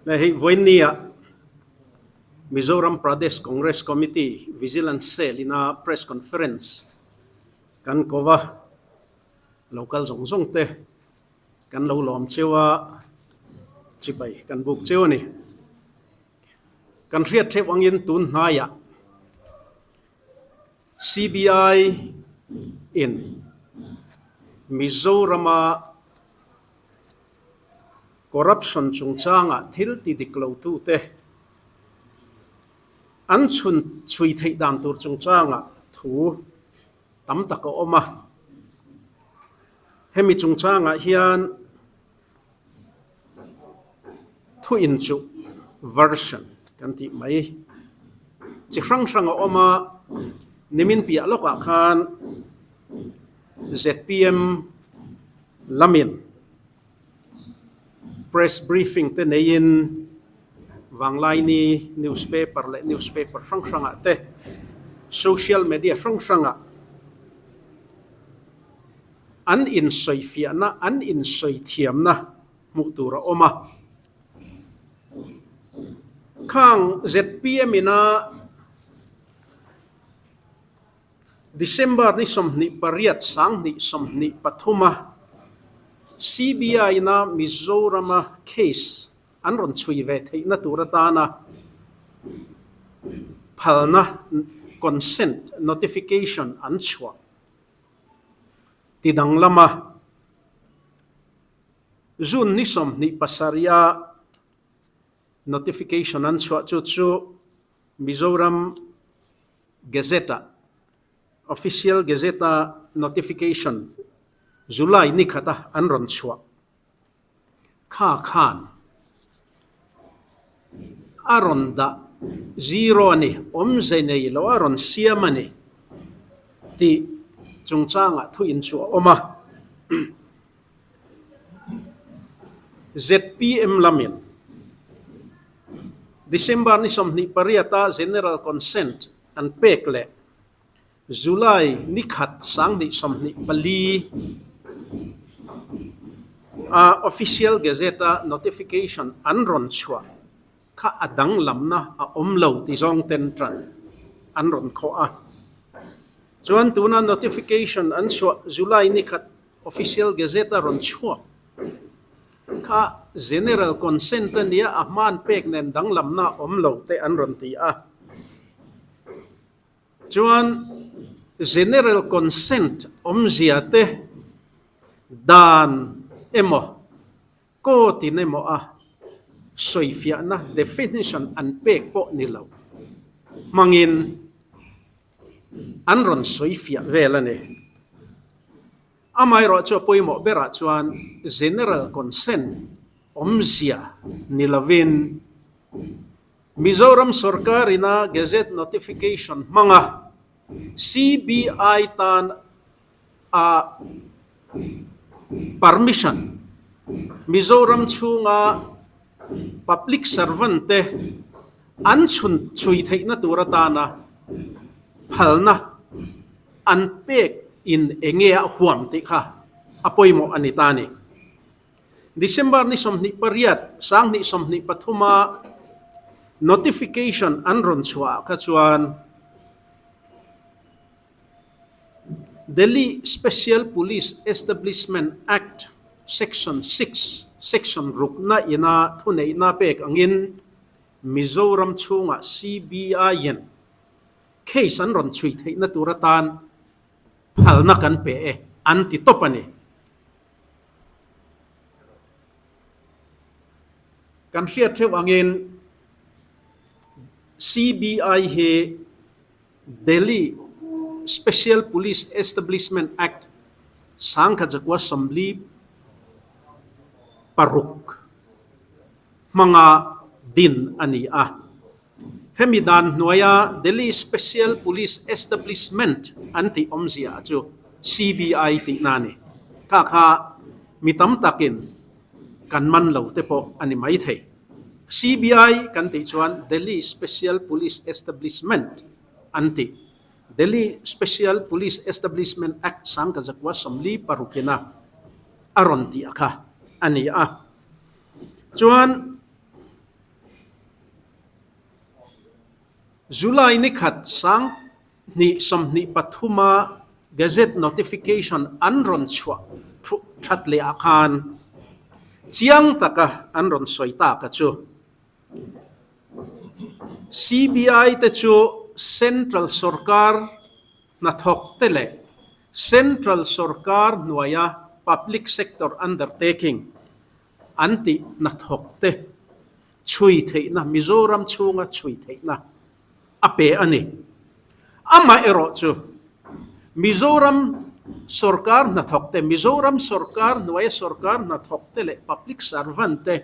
Le hei vawiinnia Mizoram Pradesh Congress Committee Vigilance Cell ina press conference kan ko va, local zawng zawng te kan lo lawm cheu a, chibai kan buk cheu a ni. Kan hriat theuh angin tun hnaiah CBI in Mizorama corruption chungchanga thil ti dik lo tute an chhun chhui theih dan tur chungchanga thu tam tak a awm a. Hemi chungchangah hian Thu inchuh, version, kan tih mai. Chi hrang hrang a awm a, nimin piah lawkah khan zpm lamin press briefing te neiin Vanglaini newspaper leh newspaper hrang hrangah te, social media hrang hrangah An insawifiahna, an insawithiamna hmuh tur a awm a. Khang zpm ina December ni 28 2023 a CBI ina Mizorama case an rawn chhui ve theihna tur atana phalna consent notification an chhuah. Ti dang lama June ni 27 a notification an chhuah chu chu Mizoram Gazette ah Official Gazette a notification July ni khata an rawn chhuah kha khan a rawn dah zero a ni, awmze nei lo a rawn siam a ni tih chungchangah thu inchhuah a awm a. Zpm lamin December ni 28 a General Consent an pek leh July ni khat 2024 a Official Gazette a notification an rawn chhuah kha a danglamna a awm lo ti zawng ten tan an rawn khawh a. Chuan tuna notification an chhuah July ni khat Official Gazette a rawn chhuak kha General Consent a nia a hman pek nen danglamna a awm lo te an rawn ti a. Chuan General Consent awmzia te dan emaw, court in emaw a sawifiahna, definition, an pek pawh ni lo hmangin an rawn sawifiah vel a ni. Amaherawhchu a pawimawh berah chuan General Consent awmzia ni lovin, Mizoram sorkar ina Gazette notification hmanga CBI tan a permission Mizoram chhunga public servant te an chhun chhui theihna tur atana phalna an pek in enge a huam tih kha a pawimawh a ni ta a ni. December ni 28, 2023 a notification an rawn chhuah ah kha chuan Delhi Special Police Establishment Act Section 6, Section rukna ina thuneihna pek angin Mizoram chhungah CBI in case an rawn chhui theihna tur atan phalna kan pe e an ti tawp a ni. Kan hriat theuh angin CBI hi Delhi Special Police Establishment Act 1946 hmanga din a ni a. Hemi dan hnuaia Delhi Special Police Establishment an tih awmzia chu CBI tihna a ni. Kha kha mi tam takin kan man lo te pawh a ni maithei. CBI kan tih chuan Delhi Special Police Establishment an tih. Delhi Special Police Establishment Act 1946 ina a rawn tih a kha a ni a. Chuan. July ni khat 2023 a Gazette notification an rawn chhuah that leh ah khan chiang taka an rawn sawi tak a chu. CBI te chu Central sorkar hnathawk te leh Central sorkar hnuaia Public Sector Undertaking an tih hnathawk te chhui theihna Mizoram chhunga chhui theihna a pe a ni. Amaherawh chu Mizoram sorkar hnathawk te, Mizoram sorkar hnuaia sorkar hnathawk te leh public servant te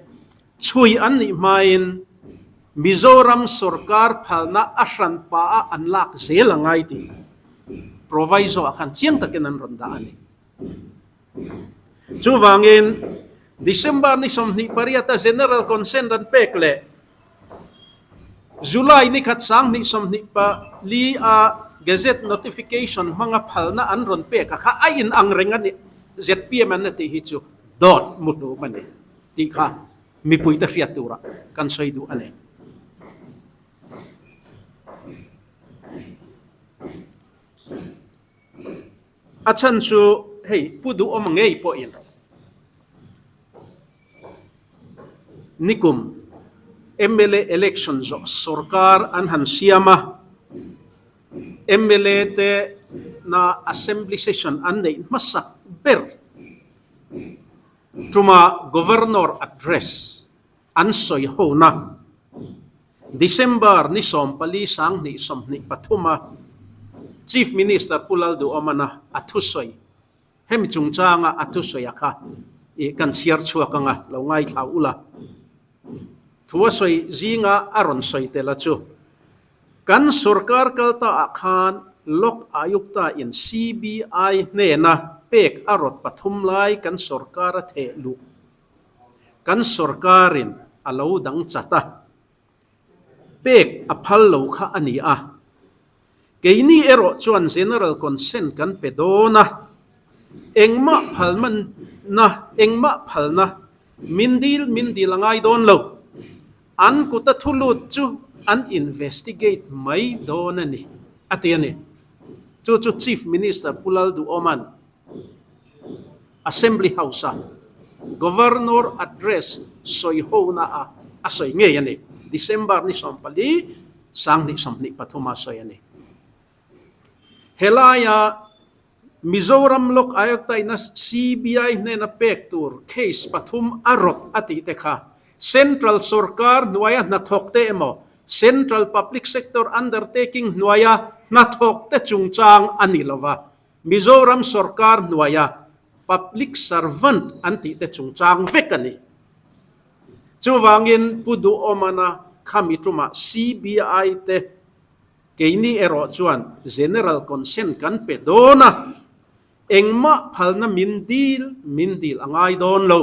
chhui an nih hmain Mizoram sorkar phalna a hranpa a an lak zel a ngai tih proviso ah khan chiang takin an rawn dah a ni. Chuvangin December ni 28 a General Consent an pek leh July ni khat 2024 a Gazette notification hmanga phalna an rawn pek a kha a in ang reng a ni. Zpm an tih hi chu dawt mu hlum a ni tih kha mipuite hriat turah kan sawi duh a ni. A chhan chu hei Pu Duhawm ngei pawhin nikum mla election zawh sorkar an han siam a, mla te na assembly session an neih hmasak ber tuma Governor address an sawi hona December ni 14 2023 a Chief Minister Pu Lalduhawmana a thusawi hemi chungchanga a thusawi a kha ih kan chhiar chhuak anga lo ngaithla ula. Thu a sawi zinga a rawn sawi tel a chu kan sorkar kal ta ah khan Lok Ayukta in CBI hnena pek a rawt pathum lai kan sorkar a theh luh Kan sorkarin a lo dang chat a, pek a phal lo kha a ni a. Keini erawh chuan general consent kan pe dawn a, engmah phalna, engmah phalna min dil min dil a ngai dawn lo. An kuta thu lut chu an investigate mai dawn a ni, a ti a ni. Chu chu Chief Minister Pu Lalduhawma'n Assembly House-a Governor Address sawi hona a a sawi ngei a ni. December ni 14, 2023 a sawi a ni. Helaia Mizoram Lok Ayukta ina CBI hnena pek tur case pathum a rawt a tih te kha Central sorkar hnuaia hnathawk te emaw Central Public Sector Undertaking hnuaia hnathawk te chungchang a ni lova. Mizoram sorkar hnuaia public servant an tih te chungchang vek a ni. Chuvangin Pu Duhawmana khami tumah CBI te keini erawh chuan general consent kan pe dawn a, engmah phalna min dil min dil a ngai dawn lo.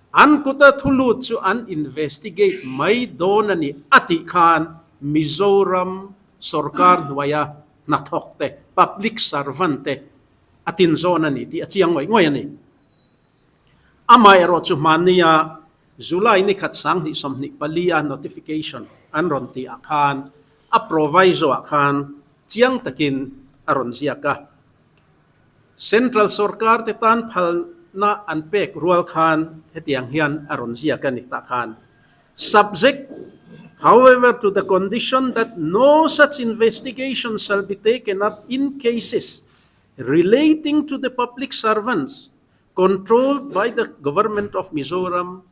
An kuta thu lut chu an investigate mai dawn a ni a tih khan Mizoram sorkar hnuaia hnathawk te, public servant te a tin zawn a ni tih a chiang ngawih ngawih a ni. Amaherawh chu hmannia July ni khat 2024 a notification an rawn tih ah khan a proviso ah khan chiang takin a rawn ziak a. Central sorkar te tan phalna an pek rual khan hetiang hian a rawn ziak a ni tah khan Subject, however, to the condition that no such investigation shall be taken up in cases relating to the public servants controlled by the Government of Mizoram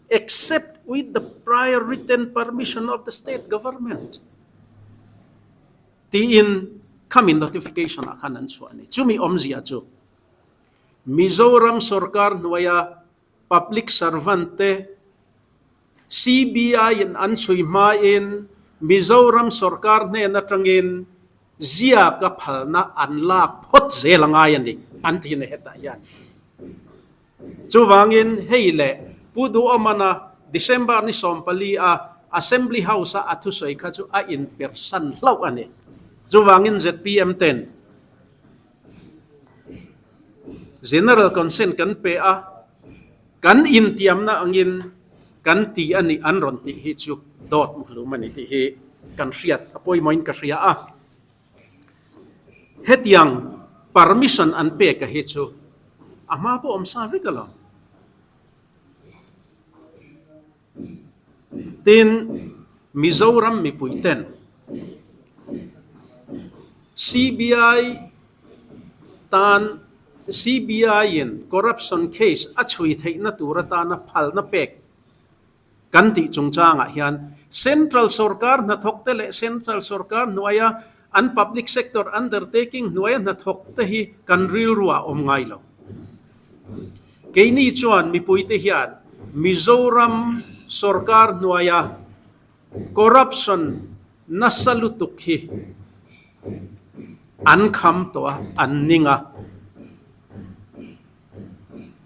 except with the prior written permission of the state government. Tiin khami notification ah khan an chhuah a ni. Chumi awmzia chu Mizoram sorkar hnuaia Public servant te CBI in an chhui hmain Mizoram sorkar hnen atangin ziaka phalna an lak phawt zel a ngai a ni an ti na hetah hian. Chuvangin hei leh Pu Duhawmana December ni 14 a Assembly House a a thusawi kha chu a inpersan hlauh a ni. Chuvangin zpm ten General consent kan pe a, kan intiamna angin kan ti a nih an rawn tih hi chu dawt muhlum a ni tih hi kan hriat a pawimawhin ka hria a. Hetiang permission an pek a hi chu a hma pawh awm sa vek alawm. Tin, Mizoram mipui ten CBI tan CBI in corruption case a chhui theihna tur atana phalna pek kan tih chungchangah hian Central sorkar hnathawkte leh Central sorkar hnuaia an public sector undertaking hnuaia hnathawkte hi kan rilru ah awm ngai lo. Keini chuan mipuite hian Mizoram sorkar hnuaia corruption nasa lutuk hi an kham tawh a, an ning a.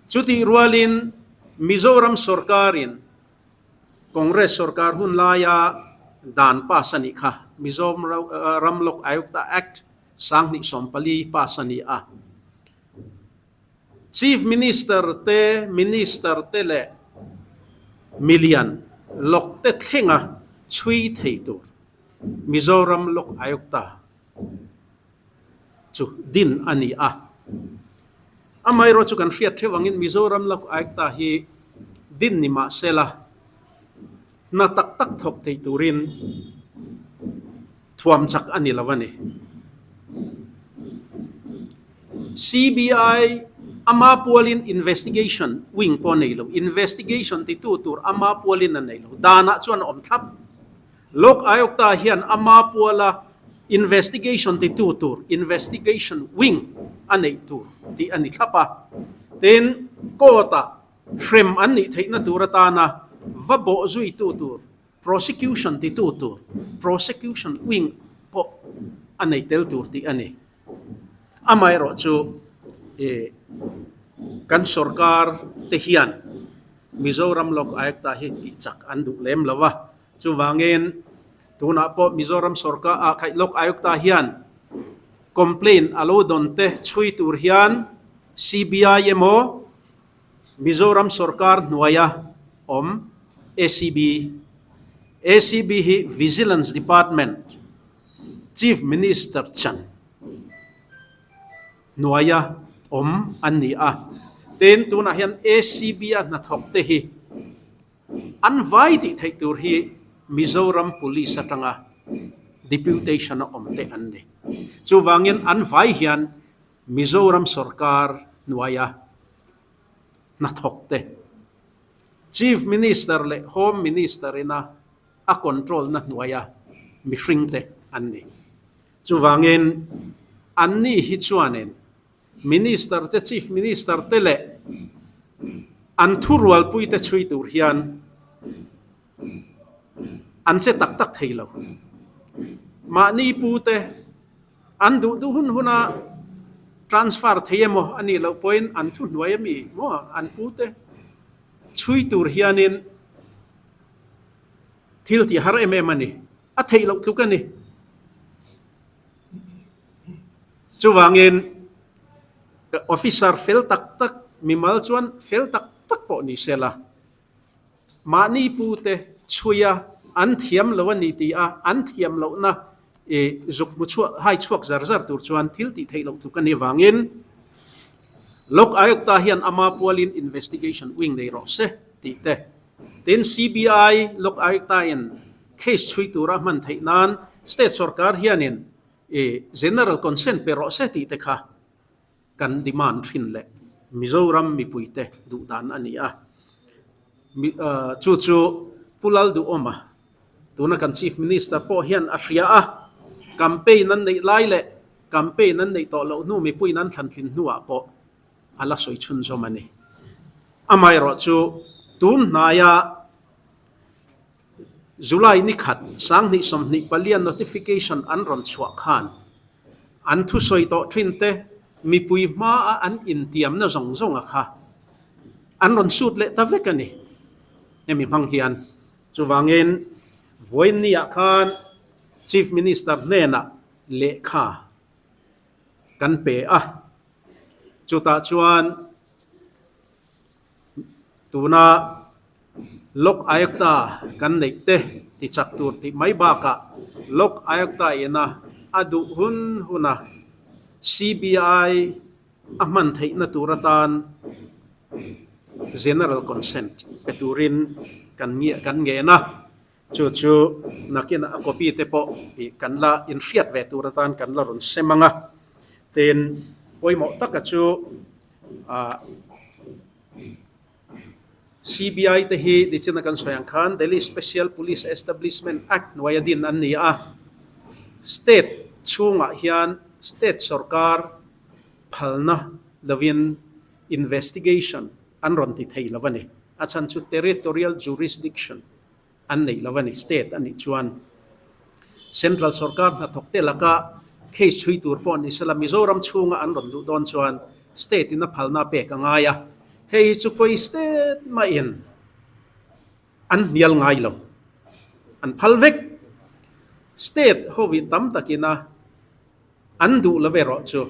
Chutih rualin Mizoram sorkarin Congress sorkar hun laia dan pass a nih kha, Mizoram Lok Ayukta Act 2014 pass a ni a. Chief Minister te, Minister te leh milian lawk te thlenga chhui thei tur Mizoram Lok Ayukta chu din a ni a. Amaherawh chu kan hriat theuh angin Mizoram Lok Ayukta hi din ni mah sela hna tak tak thawk thei turin thuam chak a ni lo a ni. CBI ama pualin investigation wing pawh a nei lo, investigation titu tur ama pualin a nei lo. Danah chuan a awm thlap. Lok Ayukta hian ama puala investigation titu tur investigation wing a neih tur tih a ni thlap a. Tin, court-ah hrem an nih theihna tur atana va bawh zuitu tur Prosecution titu tur Prosecution Wing pawh a nei tel tur tih a ni. Amaherawh chu ih kan sorkar te hian Mizoram Lok Ayukta hi tih chak an duh lem lo a, chuvangin tunah pawh Mizoram sorkar ah khaih Lok Ayukta hian complaint a lo dawn te chhui tur hian CBI emaw Mizoram sorkar hnuaia awm ACB, ACB hi Vigilance Department, Chief Minister chan hnuaia awm an ni a. Tin, tunah hian ACB a hnathawk te hi an vai tih theih tur hi Mizoram Police atanga deputation a awm te an ni. Chuvangin an vai hian Mizoram sorkar hnuaia hnathawk te, Chief Minister leh Home Minister ina a control na hnuaia mihring te an ni. Chuvangin anni hi chuanin Minister te, Chief Minister te leh an thurualpui te chhui tur hian an che tak tak thei lo. Mahni pu te An duh duh hun huna transfer thei emaw a nih loh pawhin an thuhnuai ami maw an pute chhui tur hianin thil tih har em em a ni, a theih loh tluk a ni. Chuvangin officer fel tak tak mimal chuan fel tak tak pawh ni sela. Mahni pute chhuia an thiam lo a ni ti a, an thiam lohna i zuk hmu chhuak hai chhuak zar zar tur chuan thil tih theih loh tluk a nih avangin Lok Ayukta hian ama pualin investigation wing nei rawh se tih te, tin CBI Lok Ayukta in case chhui tura hman theih nan state sorkar hianin i general consent pe rawh se tih te kha kan demand thin leh Mizoram mipuite duh dan a ni a. Chu chu Pu Lalduhawma, tuna kan Chief Minister pawh hian a hria a, campaign an neih lai leh campaign an neih tawh loh hnu mipuiin an thlan tlin hnuah pawh a la sawi chhunzawm a ni. Amaherawh chu tun hnaia July ni khat, 2024 a notification an rawn chhuah khan an thusawi tawh thin te mipui hmaa an intiamna zawng zawnga kha an rawn sut leh ta vek a ni. Hemi hmang hian chuvangin vawiinniah khan Chief Minister hnenah lehkha kan pe a, chutah chuan Tuna Lok Ayukta kan neih te Tichak tur tih mai bakah Lok Ayukta ina a duh hun huna CBI a hman theihna tur atan General Consent pe turin kan kan ngen a, chu chu nakin a copy te pawh ih kan la inhriat ve tur atan kan la rawn sem ang a. Tin, pawimawh taka chu ah. CBI te hi nichin a kan sawi ang khan Delhi Special Police Establishment Act hnuaia din an ni a, state chhungah hian state sorkar phalna lovin investigation an rawn ti thei lo a ni. A chhan chu territorial jurisdiction an nei lo a ni. State a nih chuan central sorkar hnathawk te laka case chhui tur pawh ni sela Mizoram chhunga an rawn duh dawn chuan state in a phalna pek a ngai a, hei hi chu pawi state mahin an hnial ngai lo, an phal vek. State hovi tam takina an duh lo erawh chu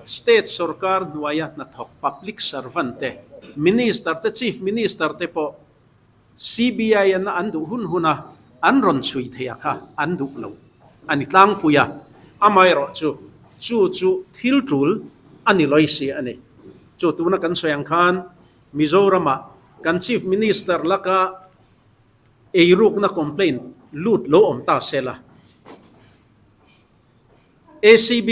state sorkar hnuaia hnathawk public servant te, minister te, chief minister te pawh CBI an an duh hun hun a, an rawn chhui thei a kha an duh lo a ni tlangpui a, amaherawh chu chu chu thil tul a ni lawi si a ni. Chu tuna kan sawi ang khan Mizoramah kan Chief Minister laka eirukna complaint lut lo awm ta se la, ACB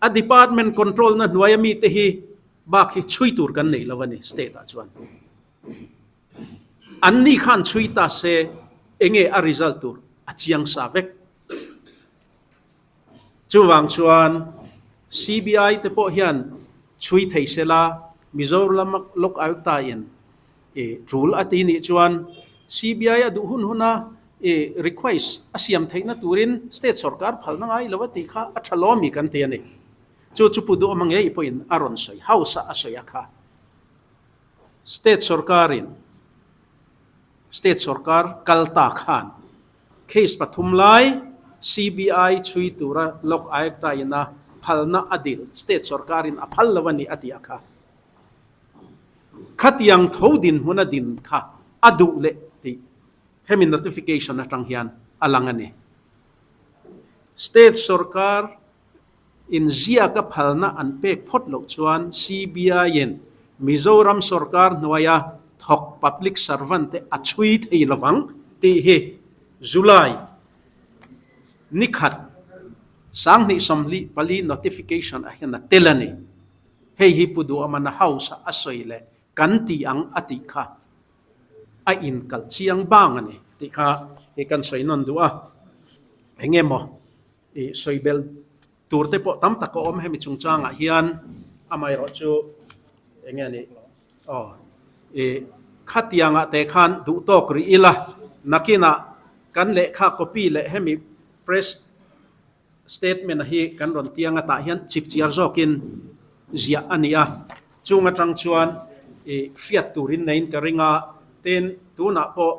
a department control na hnuaia mite hi bak hi chhui tur kan nei lo a ni state ah chuan. An ni khan chhui ta se enge a result tur a chiang sa vek. Chuvang chuan CBI te pawh hian chhui thei se la, Mizoram Lok Ayukta in i tul a ti nih chuan CBI a duh hun huna i request a siam theihna turin state sorkar phalna ngai lo a tih kha a tha lawmi kan ti a ni. Chu chu Pu Duhawma ngei pawhin a rawn sawi house a a sawi a kha. State sorkarin State sorkar kal ta khan case pathum lai CBI chhui tura Lok Ayukta in a phalna a dil State sorkarin a phal lo a ni a ti a kha. Khatiang tho dinhmun a din kha a duh leh tih hemi notification atang hian a lang a ni. State sorkar Inziaka phalna an pek phawt loh chuan CBI-in Mizoram sorkar hnuaia thawk public servant te a chhui thei lovang tih hi July ni khat 2024 notification ah hian a tel a ni. Hei hi Pu Duhawmana House-a a sawi leh kan ti ang a tih kha a inkalh chiang bang a ni tih kha i kan sawi nawn duh a. Eng emaw? I sawi bel tur te pawh tam tak a awm hemi chungchangah hian amaherawh chu eng nge ni aw i khatiangah te khan duh tawk rih ila nakinah kan lehkha copy leh hemi press statement a hi kan rawn tiang atah hian chipchiar zawkin ziah a ni a chung atang chuan i hriat turin neiin ka ring a tin tunah pawh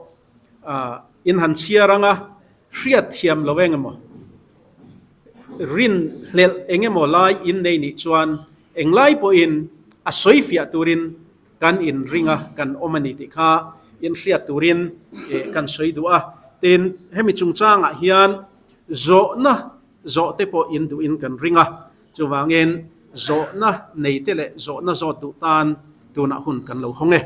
in han chhiar anga Hriat thiam lo eng emaw, rin hlelh eng emaw lai in nei nih chuan englai pawhin a sawi fiah turin kan inring a, kan awm a ni tih kha in hriat turin kan sawi duh a. Tin, hemi chungchangah hian zawhna zawh te pawh in duhin kan ring a, chuvangin zawhna nei te leh zawhna zawt duh tan tunah hun kan lo hawng e.